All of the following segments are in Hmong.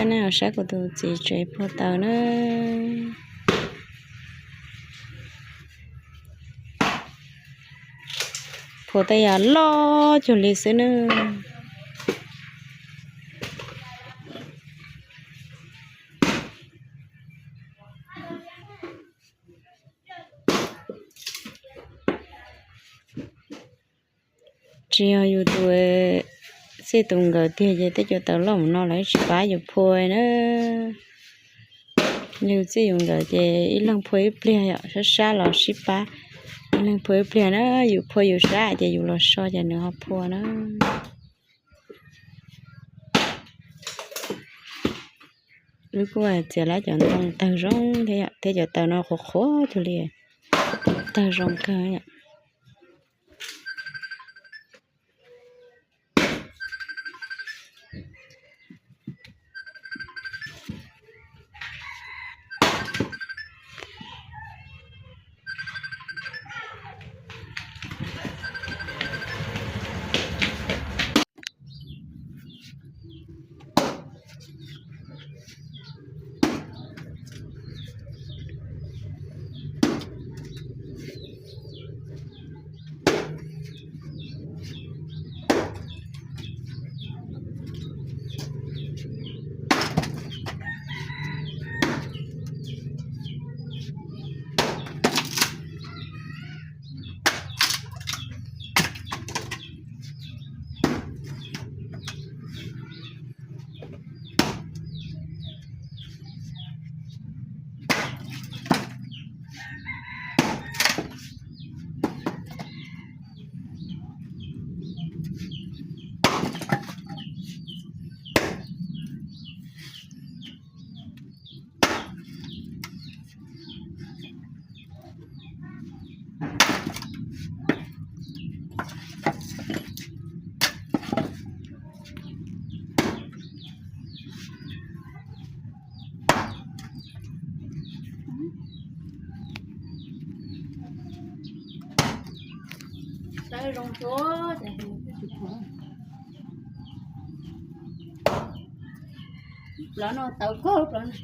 Nej saib kuv tus txiv tsev phua taws na. Phua tej yam loj cuag li xwb na. Tsis yog yus tus txij tus nkawm tiag ces tej cov taws loj mus no lawv tsis pab yus phua na. Yus txij yus nkawm ces ib leeg phua ib pliag yom, sab sab los sib pab. Ib leeg phua ib pliag na, yus phua yus sab ces yus los so ces nws ho phua na. Wb kuj txiav lawv cov ntoo tawg zoo thiab, thiab cov taws no qhuav qhuav cuag li, tawg zoo kawg. Tawv zoo tuaj ces tsis pom. Plov no tawv kawg plov no.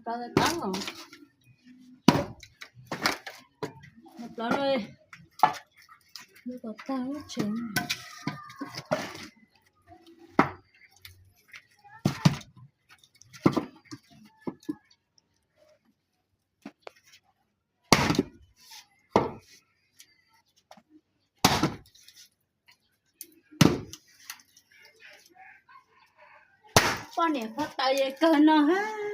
Plov tag os. Plov no, lub tag lub tsev. Poj niam phua taws yeej kawg no hab.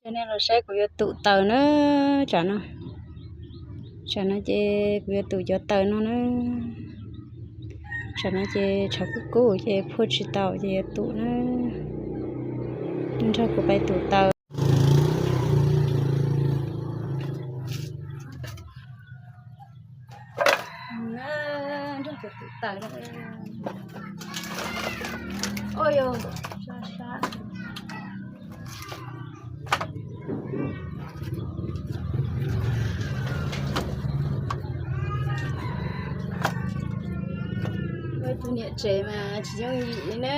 Cov nej los saib kuv yuav tum taws na, tsam no, tsam no ces kuv yuav tum cov taws no na. Tsam no ces tshav kub kub ces phua tsis tau ces yuav tum na. Nrog kuv pais tum taws. Nrog kuv tum taws. Ua yog sab sab. Tus niam tsev mas tsis yooj yim li na.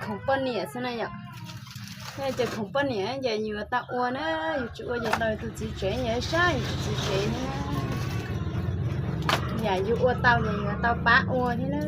Khoom poj niam xwb na yom. Ces khoom poj niam ces yus yuav tau ua na, yus tsis ua ces tau tus txiv tsev, yus sab yus tus txiv tsev na. Yam yus ua tau ces yus yuav tau pab ua thiab na.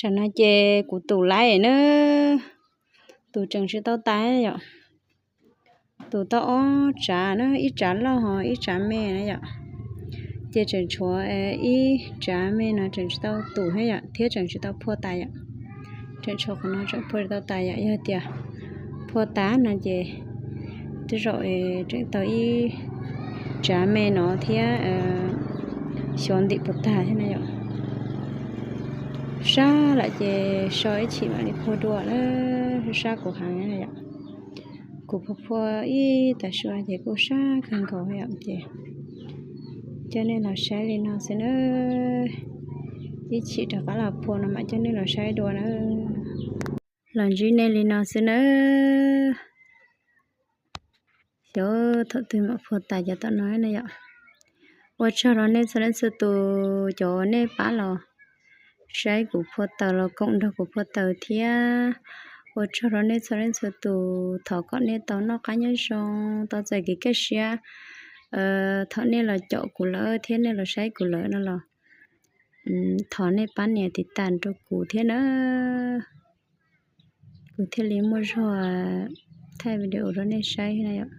Tam no ces kuv tus laib na, tus tseem tsis tau tas yom. Tus tau ob tsav na, ib tsav loj ho ib tsav me na yom. Ces tseem tshuav ib tsav me no tseem tsis tau tus thiab yom, thiab tseem tsis tau phua tas yom. Tseem tshuav qhov no tseem phua tsis tau tas yom, yog tias phua tas no ces tej zaum tseem tau ib tsav me no thiab xyov ntim puas tag thiab na yom. Sab lawm ces so ib chim mam li phua dua na, sab kuv heev na yom. Kuv phua phua ib tag sua ces kuj sab kawg nkaus yom, ces coj nej los saib li no xwb na. Ib chim rov qab los phua no mam coj nej los saib dua nawb. Los ntsib nej li no xwb nawb. Xyov thaum twg mam phua tas cov tom no na yom. Ua tsaug rau nej txhua leej txhua tus cov nej pab los saib kuv phua taws los koom nrog kuv phua taws thiab. Ua tsaug rau nej txhua leej txhua tus, thov kom nej tau noj qab nyob zoo, tau txais kev kaj siab thaum nej los caum kuv lawm thiab nej los saib kuv lawm no los thov nej pab nias tiv tas rau kuv thiab na, kuv thiaj li muaj zog thaij video rau nej saib na yom.